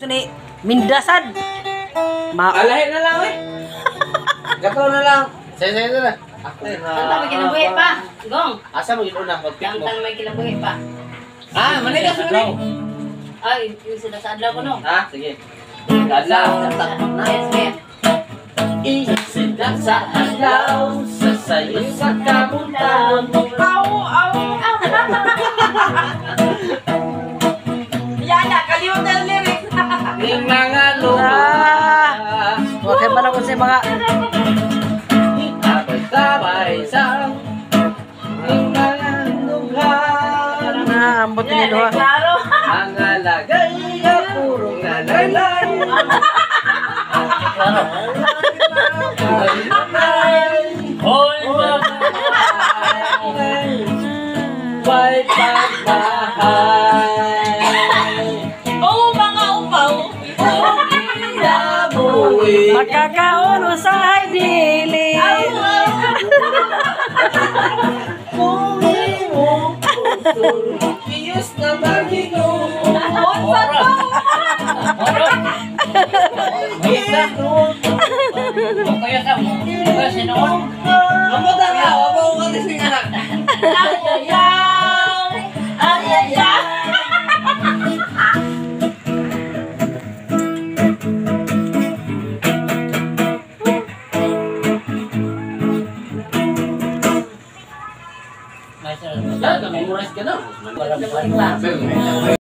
Ni Mindasad. Ma Alahin na lang eh. Gato na lang. Say, say, say. Ako Kanta may kinabuhi pa. Gong. Asa mo una mag-pick mo? Kanta may kinabuhi pa. Ah, manigas mo ni. Ay, yung sila sa adlaw ko no. Ah, sige. Adlaw. Yes, yes. Isida sa adlaw, sa sayo sa kabutan. Aw, aw, aw. Yan na, kalimutan ang lyrics. Ning mga luha. Ah. Okay ba lang kung sa mga Ako'y sabay sa ning mga lugar. na ambot ni duha. Klaro. Mga lagay nga puro nga laylay. Way pagmahal. Oo, mga upaw. Kinabuhi. Makakaon sa dili. Kung imo puso, Diyos na Panginoon. Amo ta nga, wako ko kasi nga. Ayaw. Ayaw. Memorize ka na.